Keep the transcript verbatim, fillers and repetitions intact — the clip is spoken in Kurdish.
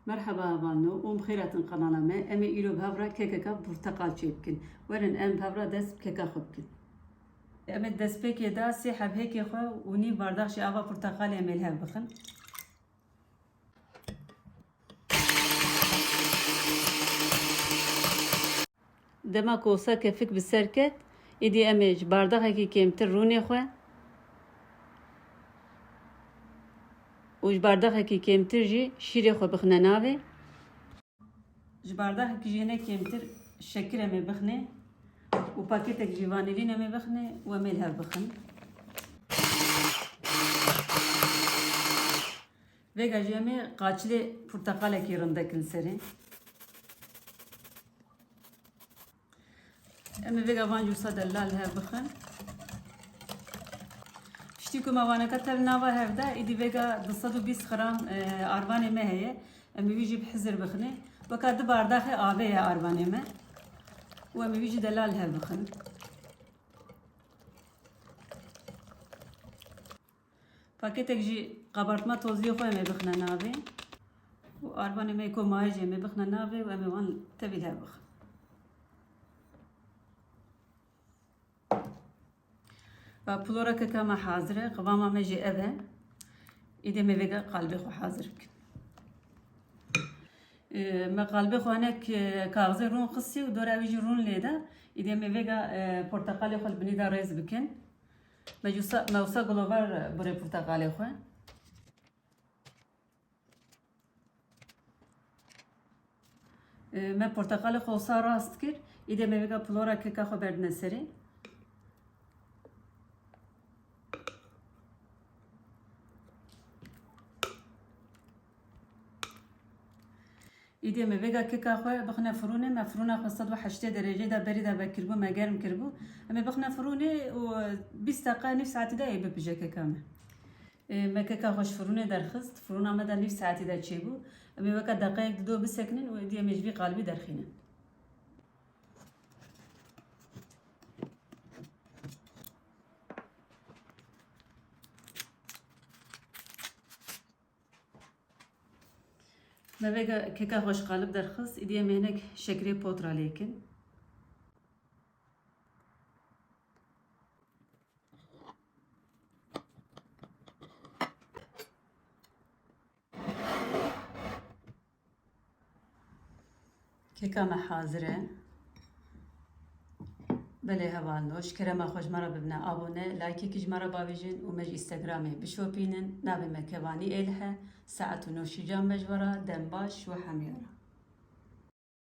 Merheba hevalno û bi xêr hatin kanala me. Em ê îro bi hev re kekeka porteqal çêbikin. Werin em bi hev re dest bi keka xwe bikin. Em ê destpêkê de sê heb hêkê xwe û nîv bardax jî ava porteqalê em ê li hev bixin. Dema ku wisa kefik bi ser ket, êdî em ê ji bardaxekî kêmtir rûnê xwe û ji bardaxekî kêmtir jî şîrê xwe bixine navê. Ji bardaxekî jî hinek kêmtir şekir em ê bixinê û paketek jî vanilîn em ê bixinê û em ê li hev bixin. Vêga jî em ê qaçilê porteqalekî rindek li serê. Em ê vêga van jûsa de lal hev bixin. Piştî ku me waneka tev nava hev de, îdî vêga du sed û bîst gram, e, arvanê me heye. Em ê wî jî bi hizir bixinê. Weka du bardaxê avê ye arvanê me. Û em ê wî jî de lal hev bixin. Paketek jî kabartma toziyê xwe em ê bixine navê. Û arvanê me ku maye jî em ê bixine navê û em ê wan tevî li hev bixin. Ve pulora keka me hazir e, qivama me jî ev e. Îdê me vêga qalibê xwe hazir bikin. Ê, me qalibê xwe hinek, e, kaxizê rûn xistî û dora wî jî rûn lê de. Îdê me vêga, e, porteqalê xwe li binî de rêz bikin. Me wisa, me wisa gulovar birê porteqalê xwe. Ê, me porteqalê xwe wisa rast kir. Îdê me vêga pulora keka xwe berdine serê. Îdê me vêga keka xwe bixine firûnê, me firûna xwe sed û heştê derecê de berî de vekiribû, me germ kiribû. Em ê bixine firûnê û bîst deqa, nîv saetî de ê bipije keka me. Ê, me keka xwe ji firûnê derxist, firûna me de nîv saetî de çêbû. Em ê weke deqeyek dido bisekinin û êdî em ê ji vî qalibî derxînin. Me vêga keka xwe ji qalib derxist, îdî em ê hinek şekerê potra lê kin. Keka me hazir e. Belê hevalno, ji kerema xwe ji me re bibine abone, likeekî ji me re bavêjin û me ji Instagramê bişopînin. Navê me Kevanî Êlih e. Saet û nû şîcan me ji we re, dem baş û hemiya re.